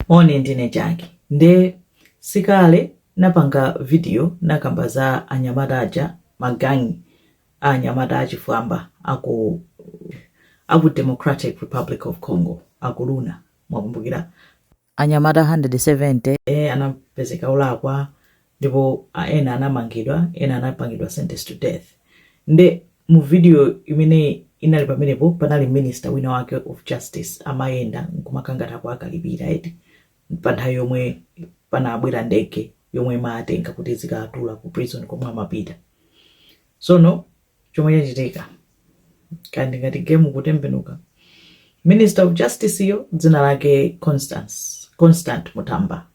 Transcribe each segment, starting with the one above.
Moni, ndine Jaki. Nde sikale napanga video nakamba za anyamata aja, magangi a anyamata achifwamba aku Democratic Republic of Congo, akuluna. Mwakumbukira anyamata 170 anapezeka olakwa ndipo ena anamangidwa, ena anapangidwa sentence to death. Nde mu video imene inali pamenepo panali minister wina wake of justice amayenda nkumakangata kwa akalipira eti pa nthawi yomwe panabwera ndege yomwe imatenga kuti zikatula ku prison komwe amapita. Sono chomwe chachitika kandi ngati game kutembenuka, minister of justice iyo dzina lake Constant Mutamba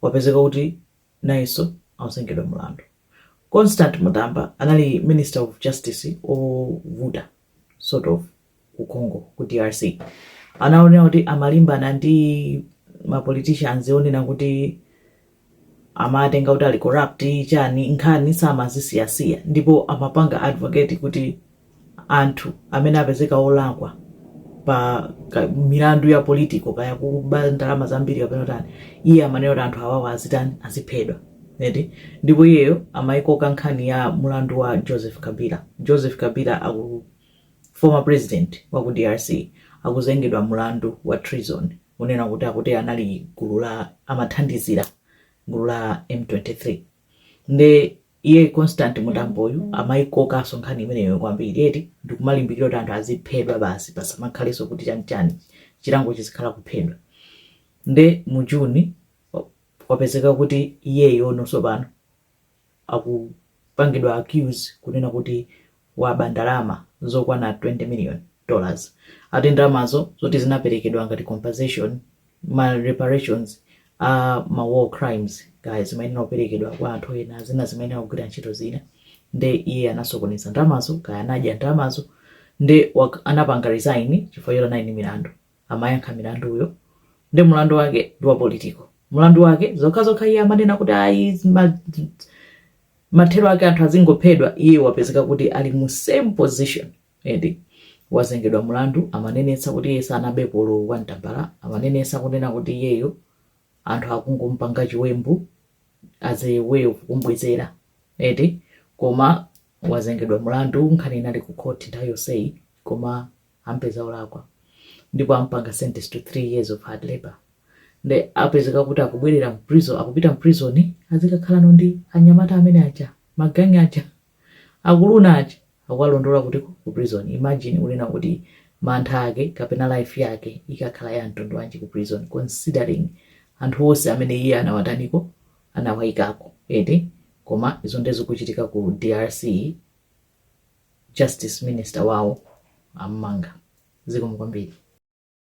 wapezeka kuti nayenso akuzengedwa mulandu. Constant Mutamba anali minister of justice ovuta sort of ku Congo, ku DRC. Anaonera kuti amalimbana ndi ma politicians onena kuti amatenga kuti ali corrupt chani, nkhani samazisiyasiya, ndipo amapanga advocate kuti anthu amene apezeka olakwa pa milandu ya political, kaya kuba ndalama zambiri kapena tani, iye amanena kuti anthu awawa azitani? Aziphedwa eti. Ndipo iyeyo amayikoka nkhani ya mulandu wa Joseph Kabila. Joseph Kabila aku former president wa ku DRC akuzengedwa mulandu wa treason, unena kuti akuti anali gulu la amathandizira gulu la M23. Nde iye Constant Mutamboyu amayikokanso nkhani imeneyo kwambiri eti, ndikumalimbikira kuti anthu aziphedwa basi, pasamakhalenso kuti chanichani, chilango chizikhala kuphedwa. Nde mu Juni wapezeka kuti iyeyo nonso pano akupangidwa accuse kunena kuti waba ndalama zokwana $20 million. Ati ndalamazo zoti zinaperekedwa ngati compensation, ma reparations a ma war crimes, guys, zimayenera kuperekedwa kwa anthu ena, zina zimayenera kugwira ntchito zina. Nde iye anasokoneza ndalamazo, kaya anadya ndalamazo. Nde anapanga resign chifukwa choti anali ndi milandu, amayankha milanduyo. Ndi mulandu wake ndi wa political, mulandu wake zokhazokha. Iye amanena kuti ayi, mathero ake anthu azingophedwa. Iye wapezeka kuti ali mu same position eti, wazengedwa mulandu. Amanenetsa kuti iye sanabe polo wa mtambala, amanenetsa kunena kuti iyeyo anthu akungompanga chiwembu as a way of kumbwezera eti. Koma wazengedwa mulandu, nkhani inali ku court nthawi yonseyi, koma ampeza olakwa ndipo ampanga sentence to 3 years of hard labor. Nde apezeka kuti akubwerera mu prison, akupita mu prison, azikakhalano ndi anyamata amene aja, magangi aja akuluna aja, akuwalondola kuti ku prison. Imagine kunena kuti mantha ake kapena life yake ikakhala ya mtundu wanji ku prison, considering anthu onse amene iye anawataniko, anawayikako eti. Koma izo ndezikuchitika ku DRC. Justice minister wawo ammanga. Zikomo kwambiri.